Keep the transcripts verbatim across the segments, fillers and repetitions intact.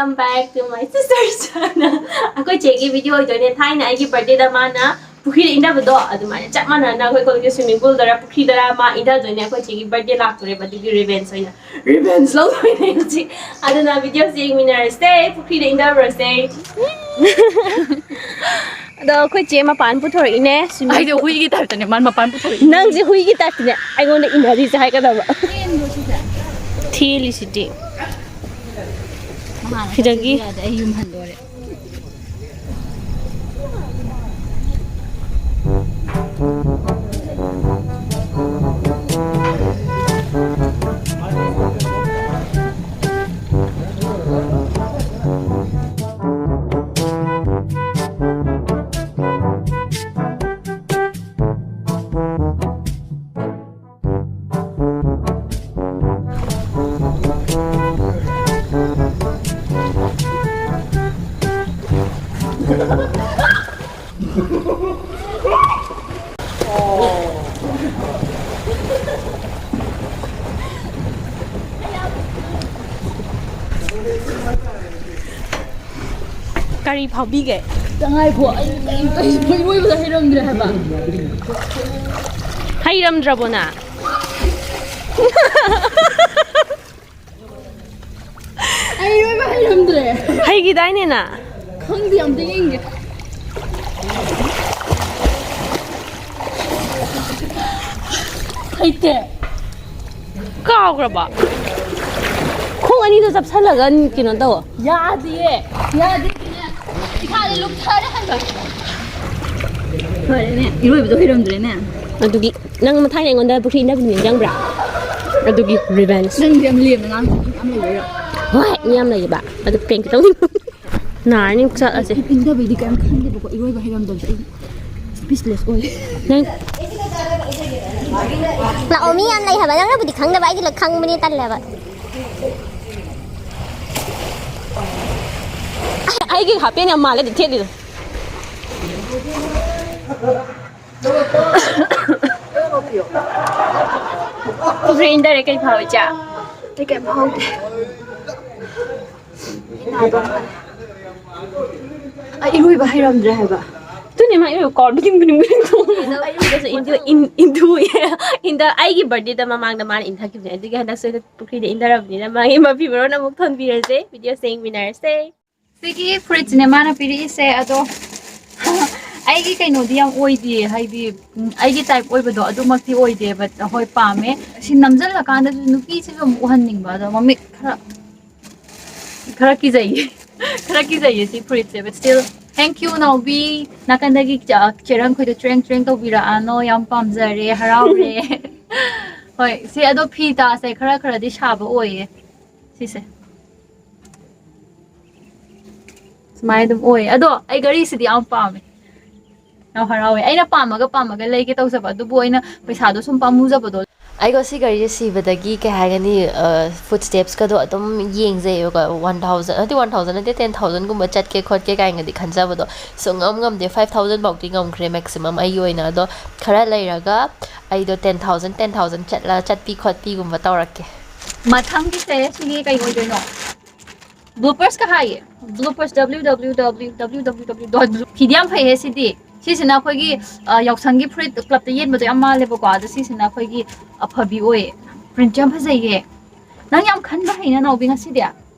Welcome back to my sister's channel. ꯑꯩꯈꯣꯏ ꯆꯦꯒꯤ video ꯑꯣꯏꯗꯣꯏꯅꯦ꯫ ꯊꯥꯏꯅ ꯑꯩꯒꯤ ꯕꯥꯔꯗꯦꯗ ꯃꯥꯅ ꯄꯨꯈ꯭ꯔꯤꯗ ꯏꯟꯊꯕꯗꯣ ꯑꯗꯨꯃꯥꯏꯅ ꯆꯞ ꯃꯥꯟꯅꯅ ꯑꯩꯈꯣꯏ ꯀꯣꯂꯦꯖ ꯁ꯭ꯋꯤꯃꯤꯡ ꯄꯨꯜꯗꯔ ꯄꯨꯈ꯭ꯔꯤꯗꯔ ꯃꯥ ꯏꯟꯊꯗꯣꯏꯅꯦ꯫ ꯑꯩꯈꯣꯏ ꯆꯦꯒꯤ ꯕꯥꯔꯗꯦ ꯂꯥꯛꯇꯣꯔꯦꯕ, ꯑꯗꯨꯒꯤ ꯔꯤꯚꯦꯟꯁ ꯑꯣꯏꯅ, ꯔꯤꯚꯦꯟꯁ ꯂꯧꯗꯣꯏꯅꯦ ꯍꯧꯖꯤꯛ꯫ ꯑꯗꯨꯅ ꯚꯤꯗꯤꯑꯣꯁꯦ ꯌꯦꯡꯃꯤꯟꯅꯔꯁꯦ, ꯄꯨꯈ꯭ꯔꯤꯗ ꯏꯟꯊꯔꯨꯔꯁꯦ꯫ ꯑꯗꯣ ꯑꯩꯈꯣꯏ ꯆꯦ ꯃꯄꯥꯟ ꯄꯨꯊꯣꯔꯛꯏꯅꯦ꯫ ꯁ꯭ꯋꯤꯃꯤꯡ ꯑꯩꯗꯤ ꯍꯨꯏꯒꯤ ꯇꯥꯏꯞꯇꯅꯦ ꯃꯥꯅ ꯃꯄꯥꯟ ꯄꯨꯊꯣꯔꯛꯏ꯫ ꯅꯪꯁꯦ ꯍꯨꯏꯒꯤ ꯇꯥꯏꯞꯇꯅꯦ ꯑꯩꯉꯣꯟꯗ ꯏꯟꯅꯔꯤꯁꯦ ꯍꯥꯏꯒꯗꯕ꯫ ꯊꯦꯜꯂꯤꯁꯤꯗꯤ꯫ ꯁꯤꯗꯒꯤ꯫ ꯌꯥꯗꯦ, ꯑꯩ ꯌꯨꯝ ꯍꯟꯗꯣꯔꯦ꯫ ꯀꯔꯤ ꯐꯥꯎꯕꯤꯒꯦ? ꯉꯥꯏꯈꯣ, ꯑꯩ ꯀꯔꯤꯝꯇ ꯏꯔꯣꯏꯕꯗ ꯍꯩꯔꯝꯗ꯭ꯔꯦ ꯍꯥꯏꯕ꯫ ꯍꯩꯔꯝꯗ꯭ꯔꯕꯣ ꯅꯪ? ꯑꯩ ꯏꯔꯣꯏꯕ ꯍꯩꯔꯝꯗ꯭ꯔꯦ꯫ ꯍꯩꯈꯤꯗꯥꯏꯅꯦ ꯅꯪ? ꯈꯪꯗꯦ, ꯑꯝꯇ ꯌꯦꯡꯒꯦ꯫ ꯍꯩꯇꯦ꯫ ꯀꯥꯎꯈ꯭ꯔꯕ? ꯈꯣꯡ ꯑꯅꯤꯗꯣ ꯆꯞꯁꯜꯂꯒ ꯀꯩꯅꯣ ꯇꯧꯋꯣ꯫ ꯌꯥꯗꯤꯌꯦ꯫ ꯌꯥꯗꯦ꯫ ꯏꯁꯥꯁꯦ ꯂꯨꯞꯊꯔꯦ ꯍꯥꯏꯕ꯫ ꯐꯔꯦꯅꯦ, ꯏꯔꯣꯏꯕꯗꯣ ꯍꯩꯔꯝꯗ꯭ꯔꯦꯅꯦ꯫ ꯑꯗꯨꯒꯤ ꯅꯪ ꯃꯊꯥꯏꯅ ꯑꯩꯉꯣꯟꯗ ꯄꯨꯈ꯭ꯔꯤ ꯏꯟꯅꯕꯗꯨ ꯅꯤꯡꯁꯤꯡꯕ꯭ꯔꯥ? ꯑꯗꯨꯒꯤ ꯔꯤꯚꯦꯟꯁ꯫ ꯅꯪꯗꯤ ꯌꯥꯝ ꯂꯦꯝꯅ ꯉꯥꯡ-, ꯌꯥꯝ ꯂꯩꯕꯩꯔꯣ? ꯍꯣꯏ, ꯃꯤ ꯌꯥꯝ ꯂꯩꯌꯦꯕ꯫ ꯑꯗꯨ ꯄ꯭ꯔꯦꯡ ꯇꯧꯅꯤ꯫ ꯅꯥꯔꯅꯤ, ꯆꯠꯂꯁꯦ꯫ ꯏꯟ-, ꯏꯟꯊꯕꯩꯗꯤ ꯀꯩꯝ ꯈꯟꯗꯦꯕꯀꯣ, ꯏꯔꯣꯏꯕ ꯍꯩꯔꯝꯗꯕꯁꯦ ꯑꯩ ꯁ꯭ꯄꯤꯁꯂꯦꯁ ꯑꯣꯏ꯫ ꯅꯪ ꯂꯥꯛꯑꯣ, ꯃꯤ ꯌꯥꯝ ꯂꯩ ꯍꯥꯏꯕ, ꯅꯪꯅꯕꯨꯗꯤ ꯈꯪꯗꯕ, ꯑꯩꯗꯤ ꯂꯣꯏ ꯈꯪꯕꯅꯦ, ꯇꯜꯂꯦꯕ꯫ ꯑꯩꯒꯤ ꯍꯥꯄꯦꯟ ꯌꯥꯝ ꯃꯥꯜꯂꯦ ꯑꯗꯨ ꯊꯦꯠꯂꯤꯗꯣ꯫ ꯄꯨꯈ꯭ꯔꯤ ꯏꯟꯗꯔꯦ, ꯀꯩ ꯐꯥꯎ ꯏꯆꯥ? ꯑꯩ ꯀꯩꯝ ꯐꯥꯎꯗꯦ꯫ ꯑꯩ ꯏꯔꯣꯏꯕ ꯍꯩꯔꯝꯗ꯭ꯔꯦ ꯍꯥꯏꯕ꯫ ꯑꯗꯨꯅꯦ ꯃꯥ ꯏꯔꯣꯏꯕ ꯀꯥꯎꯔ ꯕꯤꯗꯤꯡ ꯕꯤꯗꯤꯡ ꯕꯤꯗꯤꯡ ꯇꯣꯡꯉꯤ꯫ ꯑꯩ ꯏꯔꯣꯏꯕꯁꯨ ꯏꯟꯗꯨ-, ꯏꯟ-, ꯏꯟꯗꯨ-, ꯏꯟꯗ-, ꯑꯩꯒꯤ ꯕꯥꯔꯗꯦꯗ ꯃꯃꯥꯡꯗ ꯃꯥꯅ ꯏꯟꯊꯈꯤꯕꯅꯦ, ꯑꯗꯨꯒꯤ ꯍꯟꯗꯛꯁꯨ ꯑꯩꯅ ꯄꯨꯈ꯭ꯔꯤꯗ ꯏꯟꯊꯔꯕꯅꯤꯅ ꯃꯥꯒꯤ ꯃꯐꯤ ꯃꯔꯣꯟ ꯑꯃꯨꯛ ꯊꯣꯟꯕꯤꯔꯁꯦ꯫ ꯚꯤꯗꯤꯑꯣꯁꯦ ꯌꯦꯡꯃꯤꯟꯅꯔꯁꯦ꯫ ꯁꯤꯒꯤ ꯐꯨꯔꯤꯠꯁꯤꯅꯦ ꯃꯥꯅ ꯄꯤꯔꯛꯏꯁꯦ꯫ ꯑꯗꯣ ꯑꯩꯒꯤ ꯀꯩꯅꯣꯗꯤ ꯌꯥꯝ ꯑꯣꯏꯗꯦ, ꯍꯥꯏꯗꯤ, ꯎꯝ, ꯑꯩꯒꯤ ꯇꯥꯏꯞ ꯑꯣꯏꯕꯗꯣ ꯑꯗꯨꯃꯛꯇꯤ ꯑꯣꯏꯗꯦ, but ꯍꯣꯏ, ꯄꯥꯝꯃꯦ꯫ ꯁꯤ ꯅꯝꯁꯤꯜꯂꯀꯥꯟꯗꯁꯨ ꯅꯨꯄꯤꯁꯤꯁꯨ ꯑꯃꯨꯛ ꯎꯍꯟꯅꯤꯡꯕ, ꯑꯗꯣ ꯃꯃꯤꯠ ꯈꯔ, ꯈꯔ ꯀꯤꯖꯩꯌꯦ꯫ ꯈꯔ ꯀꯤꯖꯩꯌꯦ ꯁꯤ ꯐꯨꯔꯤꯠꯁꯦ, but still, thank you, ꯅꯥꯎꯕꯤ꯫ ꯅꯥꯀꯟꯗꯒꯤ ꯆ-, ꯆꯦꯔꯪꯈꯣꯏꯗꯣ ꯆ꯭ꯔꯦꯡ ꯆ꯭ꯔꯦꯡ ꯇꯧꯕꯤꯔꯛꯑꯅꯣ, ꯌꯥꯝ ꯄꯥꯝꯖꯔꯦ, ꯍꯔꯥꯎꯔꯦ꯫ ꯍꯣꯏ, ꯁꯤ ꯑꯗꯣ ꯐꯤ ꯇꯥꯁꯦ ꯈꯔ ꯈꯔꯗꯤ ꯁꯥꯕ ꯑꯣꯏꯌꯦ ꯁꯤꯁꯦ꯫ ꯁꯨꯃꯥꯏꯅ ꯑꯗꯨꯝ ꯑꯣꯏꯌꯦ꯫ ꯑꯗꯣ ꯑꯩ ꯘꯔꯤꯁꯤꯗꯤ ꯌꯥꯝ ꯄꯥꯝꯃꯦ, ꯌꯥꯝ ꯍꯔꯥꯎꯋꯦ꯫ ꯑꯩꯅ ꯄꯥꯝꯃꯒ ꯄꯥꯝꯃꯒ ꯂꯩꯒꯦ ꯇꯧꯖꯕ, ꯑꯗꯨꯕꯨ ꯑꯩꯅ ꯄꯩꯁꯥꯗꯣ ꯁꯨꯝ ꯄꯥꯝꯃꯨꯖꯕꯗꯣ꯫ ꯑꯩꯒꯣ ꯁꯤ ꯘꯔꯤꯁꯦ ꯁꯤꯕꯗꯒꯤ ꯀꯩ ꯍꯥꯏꯒꯅꯤ, ꯐꯨꯠ ꯁ꯭ꯇꯦꯞꯁꯀꯗꯣ ꯑꯗꯨꯝ ꯌꯦꯡꯖꯩꯌꯦꯕꯀꯣ꯫ ꯋꯥꯟ ꯊꯥꯎꯖꯟ, ꯅꯠꯇꯦ, ꯋꯥꯟ ꯊꯥꯎꯖꯟ ꯅꯠꯇꯦ, ꯇꯦꯟ ꯊꯥꯎꯖꯟꯒꯨꯝꯕ ꯆꯠꯀꯦ ꯈꯣꯠꯀꯦ ꯀꯥꯏꯅꯒꯗꯤ ꯈꯟꯖꯕꯗꯣ, ꯁꯨꯡꯉꯝ ꯉꯝꯗꯦ꯫ ꯐꯥꯏꯚ ꯊꯥꯎꯖꯟ ꯐꯥꯎꯗꯤ ꯉꯝꯈ꯭ꯔꯦ ꯃꯦꯛꯁꯤꯃꯝ ꯑꯩꯒꯤ ꯑꯣꯏꯅ꯫ ꯑꯗꯣ ꯈꯔ ꯂꯩꯔꯒ ꯑꯩꯗꯣ ꯇꯦꯟ ꯊꯥꯎꯖꯟ, ꯇꯦꯟ ꯊꯥꯎꯖꯟ ꯆꯠꯂ ꯆꯠꯄꯤ ꯈꯣꯠꯄꯤꯒꯨꯝꯕ ꯇꯧꯔꯛꯀꯦ꯫ ꯃꯊꯪꯒꯤꯁꯦ ꯁꯤꯒꯤ ꯀꯩ ꯑꯣꯏꯗꯣꯏꯅꯣ? ꯕ꯭ꯂꯨꯄꯔꯁꯀ ꯍꯥꯏꯌꯦ꯫ ꯕ꯭ꯂꯨꯄꯔꯁ, W W W W W W dot blue꯫ ꯐꯤꯗꯤ ꯌꯥꯝ ꯐꯩꯍꯦ ꯁꯤꯗꯤ꯫ ꯁꯤꯁꯤꯅ ꯑꯩꯈꯣꯏꯒꯤ, ꯑ, ꯌꯥꯎꯁꯪꯒꯤ ꯐꯨꯔꯤꯠ ꯀ꯭ꯂꯕꯇ ꯌꯦꯟꯕꯗꯣ ꯌꯥꯝ ꯃꯥꯜꯂꯦꯕꯀꯣ꯫ ꯑꯗꯣ ꯁꯤꯁꯤꯅ ꯑꯩꯈꯣꯏꯒꯤ ꯑꯐꯕꯤ ꯑꯣꯏꯌꯦ꯫ ꯄ꯭ꯔꯤꯟꯠꯁꯨ ꯌꯥꯝ ꯐꯖꯩꯌꯦ꯫ ꯅꯪ ꯌꯥꯝ ꯈꯟꯕ ꯍꯩꯅ, ꯅꯥꯎꯕꯤ, ꯉꯁꯤꯗꯤ꯫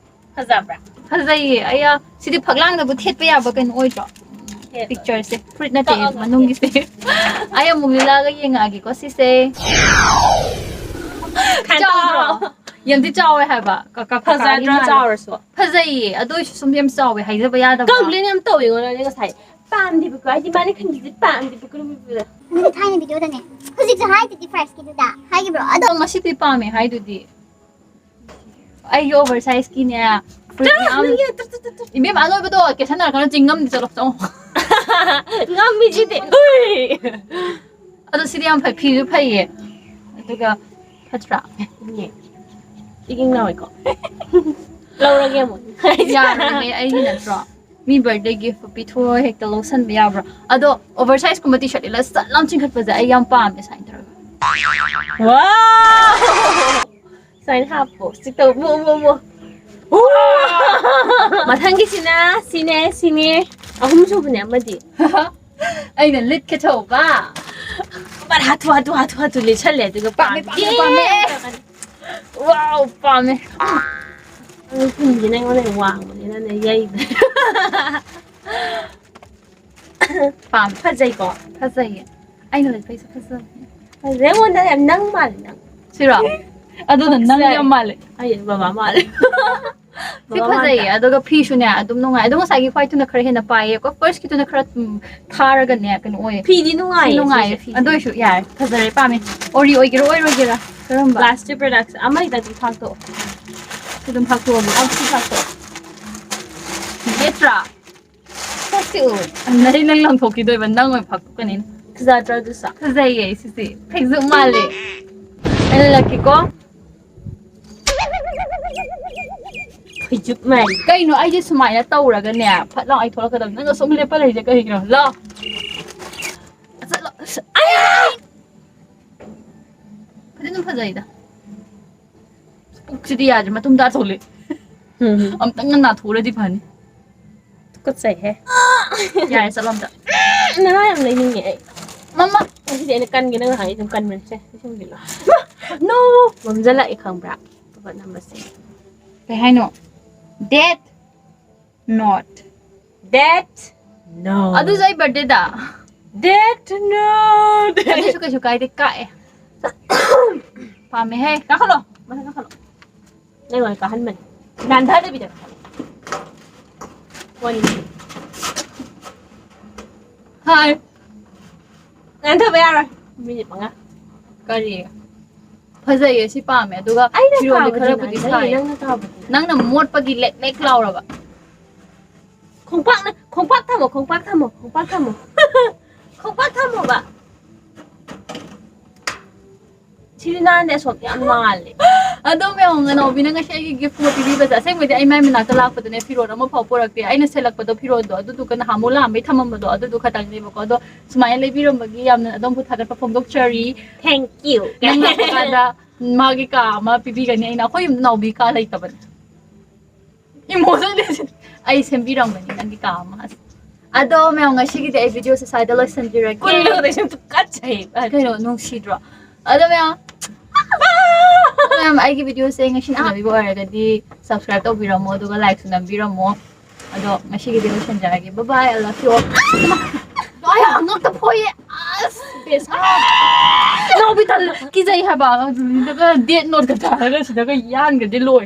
ꯐꯖꯕ꯭ꯔꯥ? ꯐꯖꯩꯌꯦ꯫ ꯑꯩꯌꯥ, ꯁꯤꯗꯤ ꯐꯛꯂꯥꯡꯗꯕꯨ ꯊꯦꯠꯄ ꯌꯥꯕ ꯀꯩꯅꯣ ꯑꯣꯏꯗ꯭ꯔꯣ? ꯊꯦꯠꯂꯣ꯫ ꯄꯤꯛꯆꯔꯁꯦ꯫ ꯐꯨꯔꯤꯠ ꯅꯠꯇꯦ, ꯀꯛꯑꯒ ꯃꯅꯨꯡꯒꯤꯁꯦ꯫ ꯑꯩ ꯑꯃꯨꯛ ꯂꯤꯠꯂꯛꯑꯒ ꯌꯦꯡꯉꯛꯑꯒꯦꯀꯣ ꯁꯤꯁꯦ꯫ ꯈꯟꯗꯣꯛꯑꯣ꯫ ꯆꯥꯎꯗ꯭ꯔꯣ? ꯌꯥꯝꯗꯤ ꯆꯥꯎꯋꯦ ꯍꯥꯏꯕ꯫ ꯀ-, ꯀ-, ꯀꯀꯥꯒꯤ ꯐꯖꯗ꯭ꯔꯣ ꯃꯥꯜꯂꯦ꯫ ꯆꯥꯎꯔꯁꯨ? ꯐꯖꯩꯌꯦ꯫ ꯑꯗꯨ ꯑꯣꯏꯔꯁꯨ ꯁꯨꯝ ꯌꯥꯝ ꯆꯥꯎꯋꯦ ꯍꯥꯏꯖꯕ ꯌꯥꯗꯕ꯭ꯔꯥ? ꯀꯝꯄ꯭ꯂꯦꯟ ꯌꯥꯝ ꯇꯧꯋꯤꯉꯣ ꯅꯪꯗꯤ ꯉꯁꯥꯏ꯫ ꯄꯥꯝꯗꯦꯕꯀꯣ꯫ ꯍꯥꯏꯗꯤ ꯃꯥꯅ ꯈꯟꯕꯁꯦ ꯄꯥꯝꯗꯦꯕꯀꯣ꯫ ꯅꯪꯗꯤ ꯊꯥꯏꯅ ꯚꯤꯗꯤꯑꯣꯗꯅꯦ꯫ ꯍꯧꯖꯤꯛꯁꯨ ꯍꯥꯏꯗꯨꯗꯤ ꯐꯥꯔꯁꯀꯤꯗꯨꯗ꯫ ꯍꯥꯏꯈꯤꯕ꯭ꯔꯣ? ꯑꯗꯣ ꯉꯁꯤꯗꯤ ꯄꯥꯝꯃꯦ ꯍꯥꯏꯗꯨꯗꯤ꯫ ꯑꯩꯒꯤ ꯑꯣꯚꯔ ꯁꯥꯏꯖꯀꯤꯅꯦ ꯐꯨꯔꯤꯠ ꯃꯌꯥꯝ꯫ ꯏꯕꯦꯝꯃ, ꯑꯅꯣꯏꯕꯗꯣ ꯀꯦꯁꯟꯅꯔꯛꯀꯅꯨ, ꯆꯤꯡꯉꯝꯗꯤ ꯆꯠꯂꯣ, ꯆꯪꯉꯣ꯫ ꯉꯝꯃꯤꯁꯤꯗꯤ꯫ ꯎꯏ! ꯑꯗꯣ ꯁꯤꯗꯤ ꯌꯥꯝ ꯐꯩ, ꯐꯤꯁꯨ ꯐꯩꯌꯦ꯫ ꯑꯗꯨꯒ ꯐꯠꯇ꯭ꯔꯥ? ꯏꯪꯉꯦ꯫ ꯏꯪ ꯏꯪ ꯂꯥꯎꯋꯦꯀꯣ꯫ ꯂꯧꯔꯒꯦ ꯑꯃꯨꯛ꯫ ꯌꯥꯔꯣꯏꯅꯦ, ꯑꯩꯒꯤ ꯅꯠꯇ꯭ꯔꯣ? ꯃꯤ ꯕꯥꯔꯗꯦ ꯒꯤꯐ ꯄꯤꯊꯣꯛꯑ ꯍꯦꯛꯇ ꯂꯧꯁꯟꯕ ꯌꯥꯕ꯭ꯔꯣ? ꯑꯗꯣ ꯑꯣꯚꯔ ꯁꯥꯏꯖꯀꯨꯝꯕ ꯇꯤ ꯁꯥꯔꯠ ꯂꯤꯠꯂ ꯁꯠ ꯂꯥꯎ ꯆꯤꯡꯈꯠꯄꯁꯦ ꯑꯩ ꯌꯥꯝ ꯄꯥꯝꯃꯦ, ꯁꯨꯃꯥꯏꯅ ꯇꯧꯔꯒ꯫ ꯋꯥꯎ! ꯁꯨꯃꯥꯏꯅ ꯍꯥꯞꯄꯣ꯫ ꯁꯤ ꯇꯧ-, ꯃꯣ, ꯃꯣ, ꯃꯣ꯫ ꯃꯊꯪꯒꯤꯁꯤꯅ ꯁꯤꯅꯦ, ꯁꯤꯅꯦ꯫ ꯑꯍꯨꯝ ꯁꯨꯕꯅꯦ ꯑꯃꯗꯤ꯫ ꯑꯩꯅ ꯂꯤꯠꯀꯦ ꯇꯧꯕ꯫ ꯕꯠ ꯍꯥꯊꯨ, ꯍꯥꯊꯨ, ꯍꯥꯊꯨ, ꯍꯥꯊꯨ ꯂꯤꯠꯁꯜꯂꯦ, ꯑꯗꯨꯒ ꯄꯥꯝꯃꯦ, ꯄꯥꯝꯗꯦ꯫ ꯄꯥꯝꯃꯦ, ꯄꯥꯝꯃꯦ꯫ ꯋꯥꯎ, ꯄꯥꯝꯃꯦ꯫ ꯅꯪ ꯊꯨꯝꯁꯤꯅ ꯑꯩꯉꯣꯟꯗ ꯋꯥꯡꯕꯅꯤꯅꯅꯦ, ꯌꯩꯕ꯫ ꯄꯥꯝꯃꯦ꯫ ꯐꯖꯩꯀꯣ? ꯐꯖꯩꯌꯦ꯫ ꯑꯩꯅ ꯂꯤꯠꯄꯩꯁꯨ ꯐꯖꯕꯅꯦ꯫ ꯐꯖꯩ꯫ ꯑꯩꯉꯣꯟꯗ ꯌꯥꯝ ꯅꯪ ꯃꯥꯜꯂꯦ, ꯅꯪ꯫ ꯁꯤꯔꯣ? ꯑꯗꯨꯅ ꯅꯪ ꯐꯖꯩ꯫ ꯌꯥꯝ ꯃꯥꯜꯂꯦ꯫ ꯑꯩ ꯕꯕꯥ ꯃꯥꯜꯂꯦ꯫ ꯁꯤ ꯕꯕꯥ ꯐꯖꯩꯌꯦ, ꯃꯥꯟꯗ꯭ꯔꯥ? ꯑꯗꯨꯒ ꯐꯤꯁꯨꯅꯦ ꯑꯗꯨꯝ ꯅꯨꯡꯉꯥꯏ꯫ ꯑꯗꯣ ꯉꯁꯥꯏꯒꯤ white ꯇꯨꯅ ꯈꯔ ꯍꯦꯟꯅ ꯄꯥꯏꯌꯦꯀꯣ, first ꯀꯤꯗꯨꯅ ꯈꯔ, ꯎꯝ, ꯊꯥꯔꯒꯅꯦ ꯀꯩꯅꯣ ꯑꯣꯏꯌꯦ꯫ ꯐꯤꯗꯤ ꯁꯤ ꯅꯨꯡꯉꯥꯏꯌꯦ, ꯅꯨꯡꯉꯥꯏꯌꯦ, ꯁꯤꯁꯦ꯫ ꯐꯤꯁꯦ꯫ ꯑꯗꯨ ꯑꯣꯏꯁꯨ ꯌꯥꯔꯦ, ꯐꯖꯔꯦ, ꯄꯥꯝꯃꯦ꯫ ꯑꯣꯔꯤ ꯑꯣꯏꯒꯦꯔꯥ ꯑꯣꯏꯔꯣꯏꯒꯦꯔꯥ? ꯀꯔꯝꯕ? Plastic products ꯑꯃ ꯍꯦꯛꯇ ꯑꯗꯨꯝ ꯐꯥꯛꯇꯣꯛꯑꯣ꯫ ꯁꯤ ꯑꯗꯨꯝ ꯐꯥꯛꯇꯣꯛꯑꯒꯦ꯫ ꯑꯧ, ꯁꯤ ꯐꯥꯛꯇꯣꯛꯑꯣ꯫ ꯅꯠꯇ꯭ꯔꯥ? ꯁꯛꯁꯤ ꯎ꯫ ꯅꯪ, ꯅꯪ ꯂꯪꯊꯣꯛꯈꯤꯗꯣꯏꯕ, ꯅꯪ ꯑꯣꯏꯅ ꯐꯥꯛꯇꯣꯛꯀꯅꯤ꯫ ꯐꯖꯗ꯭ꯔꯣ ꯑꯗꯨꯁꯨ? ꯐꯖꯩꯌꯦ ꯁꯤꯁꯦ꯫ ꯐꯩꯖꯨꯞ ꯃꯥꯜꯂꯦ꯫ ꯑꯩꯅ ꯂꯛꯀꯤꯀꯣ꯫ ꯐꯩꯖꯨꯞ ꯃꯥꯜꯂꯦ꯫ ꯀꯩꯅꯣ ꯑꯩꯁꯦ ꯁꯨꯃꯥꯏꯅ ꯇꯧꯔꯒꯅꯦ, ꯐꯠ ꯂꯥꯎ ꯑꯩ ꯊꯣꯛꯂꯛꯀꯗꯕꯅꯤ꯫ ꯅꯪꯅ ꯁꯨꯝ ꯂꯦꯞꯄ ꯂꯩꯔꯤꯁꯦ ꯀꯔꯤꯒꯤꯅꯣ? ꯂꯥꯎ꯫ ꯆꯠꯂꯣ꯫ ꯑꯁ, ꯑꯩ! ꯐꯖꯅ ꯐꯖꯩꯗ꯫ ꯄꯨꯛꯁꯤꯗꯤ ꯌꯥꯗ꯭ꯔꯦ, ꯃꯇꯨꯝ ꯇꯥ ꯊꯣꯛꯂꯛꯑꯦ꯫ ꯎꯝ꯫ ꯑꯝꯇꯪꯒ ꯅꯥꯊꯣꯛꯎꯔꯗꯤ ꯐꯅꯤ꯫ ꯇꯨꯀꯠꯆꯩꯍꯦ꯫ ꯌꯥꯔꯦ, ꯆꯠꯂꯣ ꯑꯝꯇ꯫ ꯅꯅꯥ ꯌꯥꯝ ꯂꯩꯅꯤꯡꯉꯦ ꯑꯩ꯫ ꯃꯃꯥ! ꯉꯁꯤꯗꯤ ꯑꯩꯅ ꯀꯟꯒꯦ, ꯅꯪ ꯉꯍꯥꯟ ꯑꯗꯨꯝ ꯀꯟꯕꯅꯦ꯫ ꯁꯦ, ꯁꯤ ꯁꯤꯟꯕꯤꯔꯣ꯫ ꯃꯥ! No! ꯃꯝꯖꯜꯂꯛꯑꯦ, ꯈꯪꯕ꯭ꯔꯥ? ꯄꯣꯀꯦꯠ ꯅꯝꯕꯔꯁꯦ꯫ ꯀꯩ ꯍꯥꯏꯅꯣ? Death Note꯫ Death Note꯫ ꯑꯗꯨꯁꯨ ꯑꯩ birthday ꯗ꯫ Death Note꯫ ꯑꯗꯨꯁꯨ ꯀꯩꯁꯨ ꯀꯥꯏꯗꯦ, ꯀꯛꯑꯦ꯫ ꯄꯥꯝꯃꯦꯍꯦ꯫ ꯀꯥꯈꯠꯂꯣ꯫ ꯃꯊꯛ ꯀꯥꯈꯠꯂꯣ꯫ ꯅꯪ ꯑꯣꯏꯅ ꯀꯥꯍꯟꯕꯅꯦ꯫ ꯅꯥꯟꯊꯗꯕꯤꯗ꯫ ꯋꯥꯔꯤꯁꯦ꯫ ꯍꯥꯏ꯫ ꯅꯥꯟꯊꯕ ꯌꯥꯔꯣꯏ꯫ ꯃꯤꯅꯤꯠ ꯃꯉꯥ꯫ ꯀꯔꯤ? ꯐꯖꯩꯌꯦ, ꯁꯤ ꯄꯥꯝꯃꯦ꯫ ꯑꯗꯨꯒ ꯑꯩꯅ ꯐꯤꯔꯣꯜꯗꯤ ꯀꯥꯕꯗꯤ ꯈꯔꯕꯨꯗꯤ ꯅꯥꯟꯊꯩꯌꯦ, ꯁꯥꯏ꯫ ꯅꯪꯅ ꯀꯥꯕꯗꯤ꯫ ꯅꯪꯅ ꯃꯣꯠꯄꯒꯤ ꯂꯦꯛ ꯂꯦꯛ ꯂꯥꯎꯔꯕ꯫ ꯈꯣꯡꯄꯥꯛꯅ, ꯈꯣꯡꯄꯥꯛ ꯊꯝꯃꯣ, ꯈꯣꯡꯄꯥꯛ ꯊꯝꯃꯣ, ꯈꯣꯡꯄꯥꯛ ꯊꯝꯃꯣ꯫ ꯈꯣꯡꯄꯥꯛ ꯊꯝꯃꯣꯕ꯫ ꯁꯤꯗꯤ ꯅꯥꯟꯗꯦ, ꯑꯁꯣꯝ ꯌꯥꯝ ꯅꯥꯜꯂꯦ꯫ ꯑꯗꯣ ꯃꯌꯥꯝ, ꯉꯅꯥꯎꯕꯤꯅ ꯉꯁꯤ ꯑꯩꯒꯤ gift ꯑꯃ ꯄꯤꯕꯤꯕꯁꯦ, ꯑꯁꯦꯡꯕꯩꯗꯤ ꯑꯩ ꯃꯥꯏ ꯃꯅꯥꯛꯇ ꯂꯥꯛꯄꯗꯅꯦ ꯐꯤꯔꯣꯜ ꯑꯃꯐꯥꯎ ꯄꯨꯔꯛꯇꯦ꯫ ꯑꯩꯅ ꯁꯦꯠꯂꯛꯄꯗꯣ ꯐꯤꯔꯣꯜꯗꯣ, ꯑꯗꯨꯗꯨꯒ ꯅꯍꯥꯟꯃꯨꯛ ꯂꯥꯛꯑꯝꯕꯩ ꯊꯝꯃꯝꯕꯗꯣ, ꯑꯗꯨꯗꯨ ꯈꯛꯇꯪꯅꯦꯕꯀꯣ꯫ ꯑꯗꯣ ꯁꯨꯃꯥꯏꯅ ꯂꯩꯕꯤꯔꯝꯕꯒꯤ ꯌꯥꯝꯅ ꯑꯗꯣꯝꯕꯨ ꯊꯥꯒꯠꯄ ꯐꯣꯡꯗꯣꯛꯆꯔꯤ꯫ Thank you꯫ ꯅꯪ ꯂꯥꯛꯄ ꯀꯥꯟꯗ ꯃꯥꯒꯤ ꯀꯥ ꯑꯃ ꯄꯤꯕꯤꯒꯅꯤ ꯑꯩꯅ꯫ ꯑꯩꯈꯣꯏ ꯌꯨꯝꯗ ꯅꯥꯎꯕꯤ ꯀꯥ ꯂꯩꯇꯕꯅꯦ꯫ ꯏꯃꯣꯁꯅꯦꯜ ꯑꯩ ꯁꯦꯝꯕꯤꯔꯝꯒꯅꯤ ꯅꯪꯒꯤ ꯀꯥ ꯑꯃ꯫ ꯑꯗꯣ ꯃꯌꯥꯝ, ꯉꯁꯤꯒꯤꯗꯤ ꯑꯩ ꯚꯤꯗꯤꯑꯣꯁꯦ ꯁ꯭ꯋꯥꯏꯗ ꯂꯣꯏꯁꯤꯟꯖꯔꯒꯦ꯫ ꯀꯨꯜꯂꯨꯗ ꯁꯨꯝ ꯀꯠꯆꯩ꯫ ꯀꯩꯅꯣ, ꯅꯨꯡꯁꯤꯗ꯭ꯔꯣ? ꯑꯗꯣ ꯃꯌꯥꯝ, ꯃꯌꯥꯝ, ꯑꯩꯒꯤ ꯚꯤꯗꯤꯑꯣꯁꯦ ꯉꯁꯤ ꯅꯨꯡꯉꯥꯏꯕꯤꯕ ꯑꯣꯏꯔꯒꯗꯤ subscribe ꯇꯧꯕꯤꯔꯝꯃꯣ, ꯑꯗꯨꯒ like ꯁꯨ ꯅꯝꯕꯤꯔꯝꯃꯣ꯫ ꯑꯗꯣ ꯉꯁꯤꯒꯤꯗꯤ ꯂꯣꯏꯁꯤꯟꯖꯔꯒꯦ꯫ Bye bye, I love you all. ꯑꯩ ꯉꯛꯇ ꯐꯣꯏꯌꯦ꯫ ꯑꯁ, ꯕꯦꯁ꯫ ꯅꯥꯎꯕꯤ ꯇꯜꯂꯦ꯫ ꯀꯤꯖꯩ ꯍꯥꯏꯕ꯫ ꯑꯗꯨꯗꯒ Death Note ꯀ ꯊꯥꯔꯒ ꯁꯤꯗꯒ ꯌꯥꯟꯒꯗꯤ ꯂꯣꯏ꯫